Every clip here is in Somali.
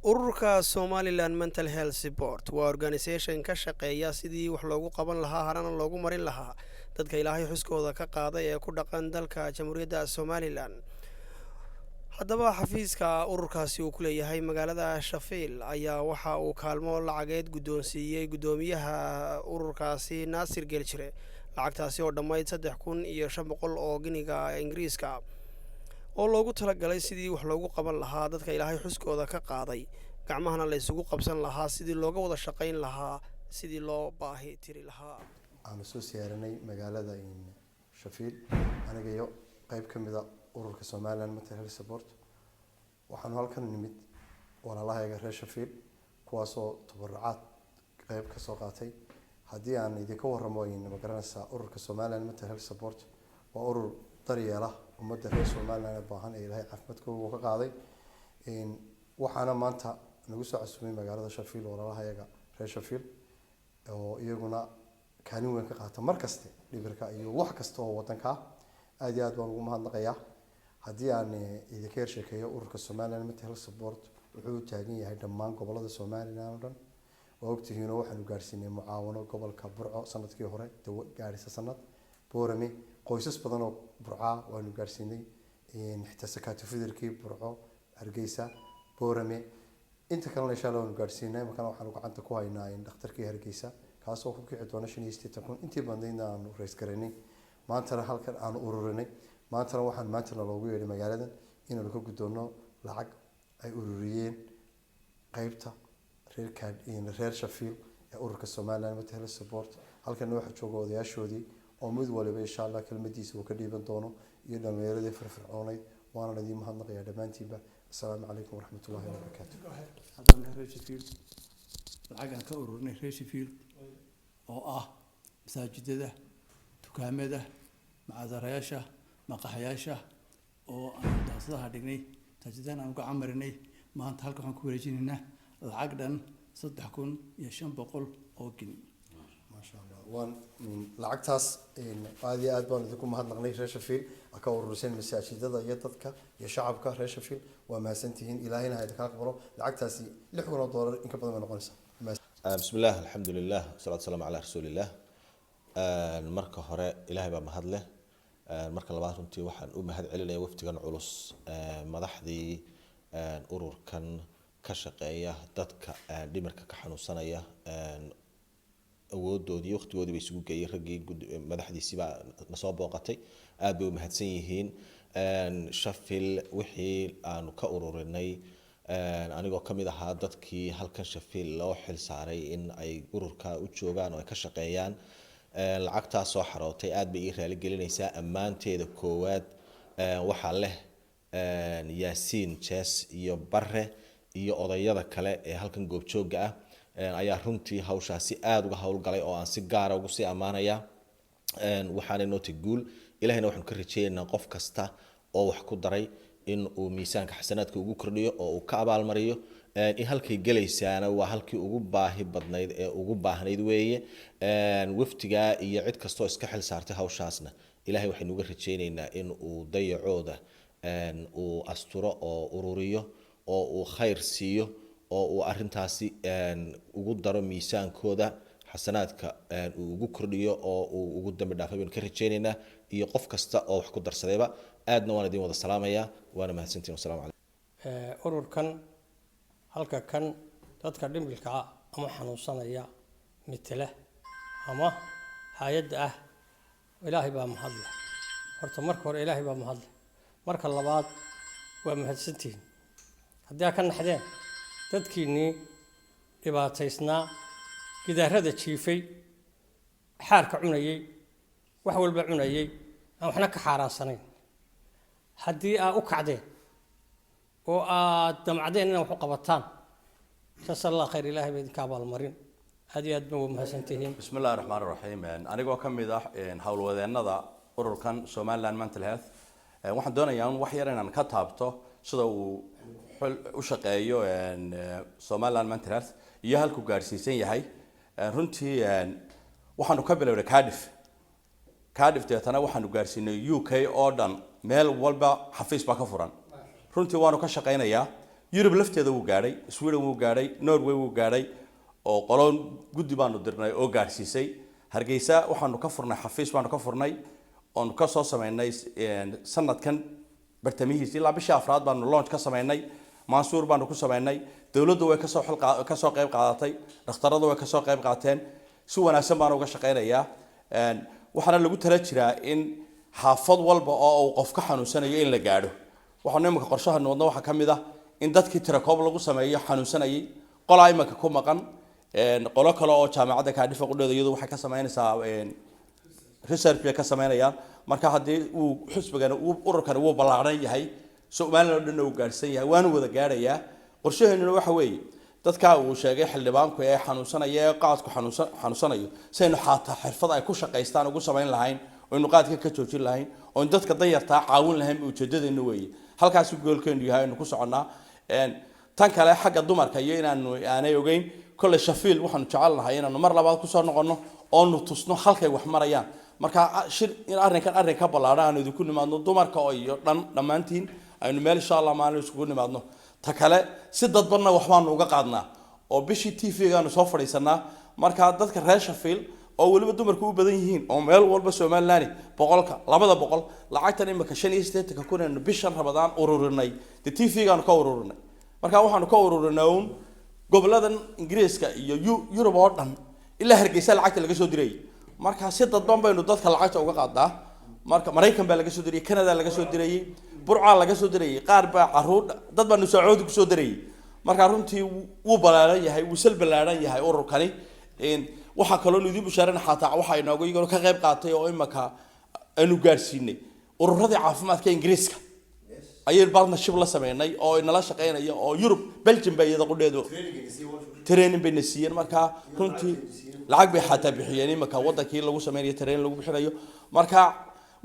Ururka Somaliland Mental Health Board waa organisation ka shaqeeya sidii wax loogu qaban lahaa, harana loogu marin lahaa dadka Ilaahay xuskooda ka qaaday ee ku dhaqan dalka Jamhuuriyadda Somaliland. Haddaba, xafiiska ururkaasi uu ku leeyahay magaalada Sheffield ayaa waxa uu kaalmo lacageed guddoonsiiyey guddoomiyaha ururkaasi, Naasir Geeljire, lacagtaasi oo dhammayd 3500 oo giniga Ingiriiska oo loogu talagalay sidii wax loogu qaban lahaa dadka Ilaahay xuskooda ka qaaday, gacmahana la isugu qabsan lahaa, sidii looga wada shaqayn lahaa, sidii loo baahi tiri lahaa. Aanu soo siyaaranay magaalada Sheffield, aniga iyo qeyb ka mid a ururka Somaliland Mental Health Support. Waxaanu halkan nimid walaalahayga reer Sheffield, kuwaasoo tabarucaad qeyb kasoo qaatay. Haddii aan idinka waramo, ma garanaysaa, ururka Somaliland Mental Health Support waa urur daryeela ummadda reer Somaliland ee baahan ee Ilaahay caafimaadkooda uu ka qaaday. Waxaana maanta nagu soo casumay magaalada Sheffield walaalahayaga reer Sheffield, oo iyaguna kaalin weyn ka qaata mar kaste dhibirka iyo wax kasta oo wadanka ah. Aad iyo aad baan ugu mahadnaqayaa. Haddii aan idinka yar sheekeeyo, ururka Somaliland Mental Health Support wuxuu u taagan yahay dhammaan gobolada Somaliland oo dhan. Waa ogtihiinoo waxaanu gaadhsiinay mucaawano gobolka Burco sanadkii hore, dawo gaadhisa sanad Boorame, qoysas badan oo Burcaa waanu gaadhsiinay, xitaa sakaatu fidirkii Burco, Hargeysa, Boorame, inta kalena insha Allah waanu gaadhsiinay. Markana waxaanu gacanta ku haynaa dhakhtarkii Hargeysa, kaasoo ku kici doona 85,000. Intii badnaydna aanu raise garaynay, maantana halkan aanu ururinay. Maantana waxaan maantana loogu yeedhay magaaladan inaanu ka guddoonno lacag ay ururiyeen qeybta reer reer Sheffield ee ururka Somaliland Mental Health Support. Halkana waxaa jooga odayaashoodii, oo mid waliba insha Allah kelmadiisa uu ka dhiiban doono, iyo dhalinyaradii firfircoonayd. Waana idiin mahadnaqayaa dhammaantiinba. Asalaamu calaykum waraxmatullahi wabarakaatu. Haddaan reer Sheffield lacagaan ka ururinay reer Sheffield, oo ah masaajidada, dukaamada, macadarayaasha, maqaxyaasha, oo aan daasadaha dhignay, masaajidada aan uga camarinay, maanta halka waxaan ku wareejinaynaa lacag dhan 3500 oo gini. Maasha Allah. Waan lacagtaas aad iyo aad baan idinku mahadnaqnay reer Sheffield ka ururiseen masaajidada iyo dadka iyo shacabka reer Sheffield. Waa mahadsantihiin, Ilaahayna ha idinka aqbalo. Lacagtaasi $6,000 in ka badan bay noqonaysaa. بسم الله، الحمد لله، والصلاة والسلام على رسول الله. Marka hore Ilaahay baa mahad leh. Marka labaad, runtii waxaan u mahad celinaya wafdigan culus, madaxdii ururkan ka shaqeeya dadka dhimirka ka xanuunsanaya. Awoodoodii, waqtigoodii bay isugu geeyey. Raggii madaxdiisii baa nasoo booqatay, aad bay u mahadsan yihiin. Sheffield wixii aanu ka ururinay, anigoo kamid ahaa dadkii halkan Sheffield loo xil saaray in ay ururka u joogaan oo ay ka shaqeeyaan, lacagtaas soo xarootay aad bay ii raali gelinaysaa. Ammaanteeda koowaad waxaa leh Yaasiin Jees iyo Bare iyo odayada kale ee halkan goobjoogga ah ayaa runtii hawshaasi aada uga howlgalay, oo aan si gaara ugu sii ammaanaya. Waxaanay nootay guul. Ilahayna waxaanu ka rajeynaynaa qof kasta oo wax ku daray in uu miisaanka xasanaadka ugu kordhiyo oo uu ka abaalmariyo. In halkay gelaysaana waa halkii ugu baahi badnayd ee ugu baahnayd weeye. Wafdigaa iyo cid kastoo iska xil saartay hawshaasna Ilahay waxaynu uga rajeynaynaa in uu dayacooda uu asturo oo ururiyo oo uu khayr siiyo oo uu arintaasi ugu daro miisaankooda xasanaadka, uu ugu kordhiyo oo uu ugu dambi dhaafay baynu ka rajeynaynaa, iyo qof kasta oo wax ku darsadayba. Aadna waan idin wada salaamayaa, waana mahadsantihin. Wasalamu calaykum. Ururkan halka kan dadka dhimbilka ah ama xanuunsanaya metela ama hay-adda ah, Ilaahay baa mahadleh. Horta marka hore Ilaahay baa mahadleh, marka labaad waa mahadsantihiin haddii aad ka naxdeen dadkiinnii dhibaataysnaa, gidaarada jiifay, xaarka cunayey, wax walba cunayey, aan waxna ka xaaraansanayn. Haddii aad u kacdeen oo aad damcdeen inaad wax u qabataan, jasa Allah khayr, Ilaahay baa idinka abaalmarin. Aad iyo aad ba waa mahadsantihiin. Bismi illahi raxmaan raxiim. Anigoo ka mid ah howlwadeennada ururkan Somaliland Mental Health, waxaan doonayaa in wax yar inaan ka taabto sida uu u shaqeeyo Somaliland Mental Health iyo halkuu gaadhsiisan yahay. Runtii waxaanu ka bilownay Cardiff. Cardiff deetana waxaanu gaadhsiinay UK oo dhan, meel walba xafiis baa ka furan. Runtii waanu ka shaqaynayaa. Yurub lafteeda wuu gaadhay, Sweden wuu gaadhay, Norway wuu gaadhay, oo qoloon guddi baanu dirnay oo gaadhsiisay. Hargeysa waxaanu ka furnay xafiis baanu ka furnay oonu ka soo sameynay sanadkan bartamihiisi, ilaa bishii afraad baanu launch ka sameynay. Mansuur baanu ku sameynay. Dowladdu way kasoo kasoo qayb qaadatay, dhakhtaradu way kasoo qayb qaateen, si wanaagsan baanu uga shaqeynayaa. Waxaana lagu tala jiraa in xaafad walba oo uu qof ka xanuunsanayo in la gaadho. Waxaanu imanka qorshaha wadna waxaa ka mid ah in dadkii tirakoob lagu sameeyo xanuunsanayay. Qolaa imanka ku maqan, qolo kale oo jaamacadda Kaadhifa qudheeda iyadu waxay ka sameynaysaa research bay ka sameynayaan. Marka haddii uu xusbigani, ururkani wuu ballaadhan yahay, Somaliland oo dhanna uu gaadhsan yahay, waanu wada gaadhayaa. Qorshaheenuna waxa weeye dadka uu sheegay xildhibaanku ee xanuunsanaya, ee qaadku xanuunsanayo, saynu xataa xirfad ay ku shaqaystaan ugu samayn lahayn, oynu qaadka ka joojin lahayn, oon dadka danyartaa caawin lahayn. Ujeedadeenu weeye halkaasi goolkeenu yahay aynu ku soconnaa. Tan kale, xagga dumarka iyo inaanu aanay ogeyn kolley Sheffield, waxaanu jecel nahay inaanu mar labaad kusoo noqonno oonu tusno halkay wax marayaan. Marka shir in arrinkan arrin ka ballaadhan aanu idinku nimaadno, dumarka oo iyo dhan dhammaantiin aynu meel insha Allah maalin isugu nimaadno. Ta kale, si dadbanna waxbaanu uga qaadnaa oo bishii TV-gaanu soo fadhiisanaa. Marka dadka reer Sheffield oo weliba dumarku u badan yihiin oo meel walba Somaliland 100-ka, 200, lacagtan imika 85,000 aynu bishan Rabadaan ururinay, dee TV-gaanu ka ururinay. Marka waxaanu ka ururinay uun goboladan Ingiriiska iyo Yurub oo dhan, ilaa Hargeysa lacagta laga soo dirayay. Marka si dadban baynu dadka lacagta uga qaadnaa. Marka Maraykan baa laga soo dirayay, Canada laga soo dirayay, Burcaa laga soo dirayay, qaar baa caruur, dad baa Nusacoodi kusoo dirayay. Marka runtii wuu ballaaran yahay, wuu sal ballaaran yahay ururkani. Waxaa kaloo idiin bushaaran, xataa waxaa inoogu iyagoo ka qayb qaatay oo imaka aanu gaadhsiinay ururadii caafimaadka Ingiriiska ayay partnership la sameynay oo inala shaqeynaya, oo Yurub, Belgium ba iyada qudheedu training bayna siiyeen. Marka runtii lacag bay xataa bixiyeen imika wadankii lagu sameynayo training lagu bixinayo. Marka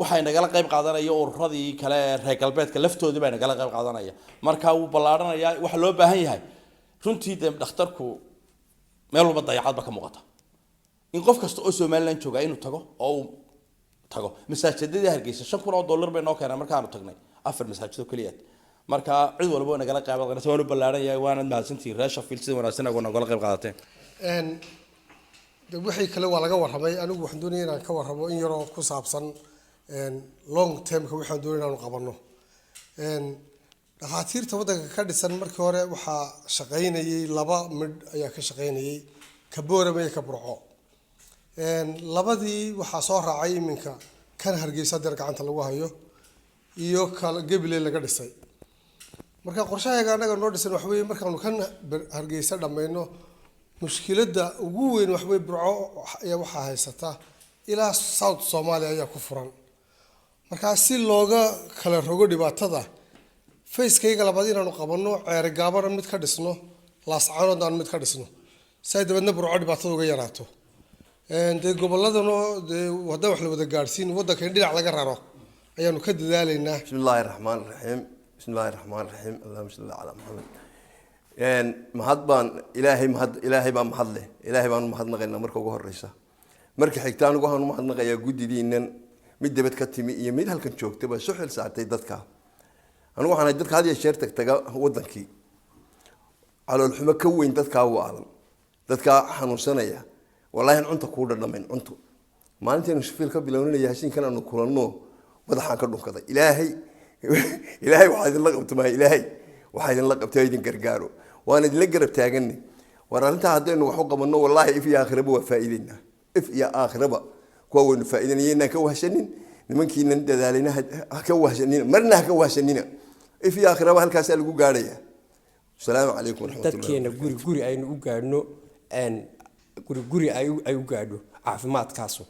waxay nagala qayb qaadanaya ururadii kale ee reer galbeedka laftoodii bay nagala qayb qaadanaya. Marka wuu ballaarhanayaa. Waxaa loo baahan yahay runtii dee dhakhtarku meel walba dayacad ba ka muuqata, in qof kasta oo Somaliland jooga inuu tago oo uu tago masaajidadii Hargeysa. $5,000 bay noo keeneen markaanu tagnay afar masaajid oo keliya. Marka cid walba way nagala qayb qaadanaysa, waanu ballaaran yahay. Waanad mahadsantihiin reer Sheffield sida wanaagsan ago nagala qayb qaadateen. De wixii kale waa laga warramay. Anigu waxaan doonaya inaan ka warramo in yaroo ku saabsan long termka waxaan doonaya inaanu qabanno. Dhakhaatiirta waddanka ka dhisan markii hore waxaa shaqaynayay laba midh ayaa ka shaqaynayay, ka Boorama iyo ka Burco. Labadii waxaa soo raacay iminka kan Hargeysa deer gacanta lagu hayo iyo ka Gabiley laga dhisay. Marka qorshahayaga annaga noo dhisan waxa weeye markaanu kan Hargeysa dhammayno, mushkiladda ugu weyn waxa weye Burco ayaa waxaa haysata ilaa South Somalia ayaa ku furan. Markaa si looga kala rogo dhibaatada, phase-kayga labaad inaanu qabanno Ceerigaabana mid ka dhisno, Laascaanood aan mid ka dhisno, si ay dabeedna Burco dhibaatada uga yaraato. Dee gobolladana dee haddaan wax la wada gaadhsiin waddanka in dhinac laga raro ayaanu ka dadaalaynaa. بسم الله الرحمن الرحيم، بسم الله الرحمن الرحيم، اللهم صل على محمد. Mahad baan Ilaahay, mahad Ilaahay baa mahad leh. Ilaahay baan u mahadnaqaynaa marka ugu horeysa. Marka xigta anigu waxaan u mahadnaqayaa guddidiinan, mid dibad ka timi iyo mid halkan joogtaba, soo xil saartay dadka. Anigu waxaan ahay dadka had iyo jeer tagtaga wadankii. Caloolxumo ka weyn dadkaa waalan, dadkaa xanuunsanaya, wallaahi in cunta kuu dhadhamayn cunto. Maalinteenu Sheffield ka bilownanaya hashiinkan aanu kulanno, madaxaan ka dhunkaday. Ilaahay, Ilaahay waxaa idinla qabto maaha, Ilaahay waxaa idinla qabtay oo idin gargaaro, waan idinla garab taaganay. War arrintaa haddaynu wax u qabanno, wallaahi if iyo aakhiraba waa faa'iideynaa, if iyo aakhiraba kuwa waynu faa'iideynaya. Inaan ka wahshanin nimankiinan dadaalayna, ha ka wahshanina, marna ha ka wahshanina. If iyo aakhiraba halkaasaa lagu gaadhaya. Asalaamu calaykum waraxmatullahi. Dadkeena guri guri aynu u gaadhno, guri guri ay u gaadho caafimaadkaasu.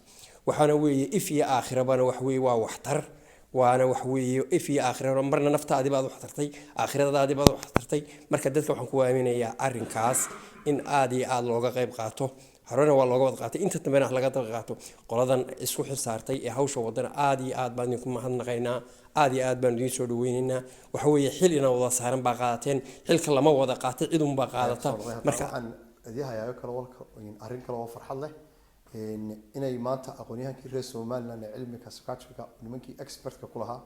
Waxaana weeye if iyo aakhirabana wax weeye waa waxtar, waana wax weeye if iyo aakhiraba. Marna naftaadii baad wax tartay, aakhiradaadii baad wax tartay. Marka dadka waxaan ku aaminayaa arrinkaas in aad iyo aad looga qayb qaato. Horena waa looga wada qaatay, inta dambena laga qayb qaato. Qoladan isku xil saartay ee hawsha wadana aad iyo aad baan idinku mahadnaqaynaa, aad iyo aad baan idiin soo dhaweynaynaa. Waxa weeye xil inaan wada saaran baa qaadateen. Xilka lama wada qaatay, cid unbaa qaadata. Marka waxaan idii hayaayo kale walka arrin kale oo farxad leh, inay maanta aqoon-yahankii reer Somaliland ee cilmiga psychiatriga, nimankii expertka ku lahaa,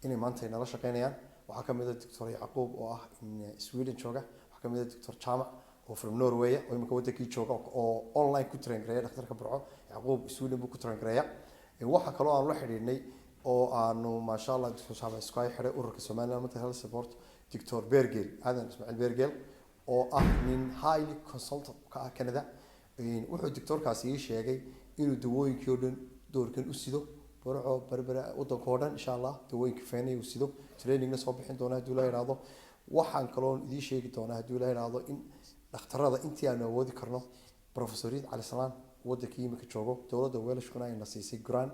inay maanta ay nala shaqeynayaan. Waxaa kamid ah Doctor Yacquub oo ah in Sweden jooga. Waxaa kamid ah Doctor Jaamac oo from Norway oo imika wadankii jooga oo online ku train gareeya dhakhtarka Burco. Yacquub Sweden buu ku train gareeya. Waxaa kaloo aan la xidhiidhnay oo aanu, maasha Allah, Doctor Jaamac isku ay xidhay ururka Somaliland Mental Health Support, Doctor Bergel, Aadan Ismaaciil Bergel, oo ah nin highly consultant ka ah Canada. Wuxuu doctorkaasi ii sheegay inuu dawooyinkii oo dhan doorkan u sido Burco, Berbera, wadanka oo dhan, insha Allah. Dawooyinka feenay uu sido, trainingna soo bixin doona hadduu la yidhaahdo. Waxaan kaloo idiin sheegi doonaa, hadduu la yidhaahdo, in dhakhtarada intii aanu awoodi karno, Professor Iid Cali Salaan wadankii imika joogo, dowladda Welshkuna ayna siisay grant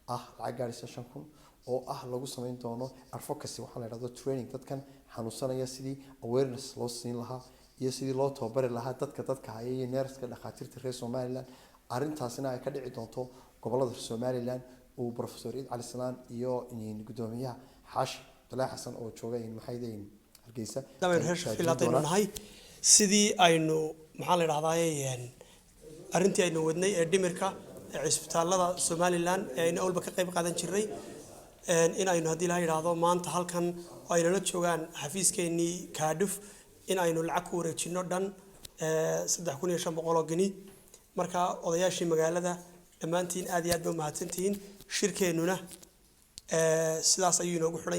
ah lacag gaadhaysa 5000 oo ah lagu samayn doono advocacy, waxaa la yidhahdo training, dadkan xanuunsanaya sidii awareness loo siin lahaa iyo sidii loo tababari lahaa dadka haya iyo neerska, dhakhaatiirta reer Somaliland. Arrintaasina ay ka dhici doonto gobolada Somaliland, uu Professor Iid Cali Salaan iyo gudoomiyaha Xaashi Abdullaahi Xasan oo jooga, maxay yihiin, Hargeysa. Maadaama reer Sheffield haddaynu nahay, sidii aynu, maxaa la idhahdaay, arrintii aynu wadnay ee dhimirka ee cisbitaalada Somaliland ee aynu awalba ka qayb qaadan jirnay, in aynu, haddii la yidhaahdo, maanta halkan oo aynala joogaan xafiiskeenii Cardiff, in aynu lacag ku wareejino dhan 3500 oo gini. Marka odayaashii magaalada dhammaantiin aad iyo aad ba umahadsantihiin. Shirkeennuna sidaas ayuu inoogu xidhan.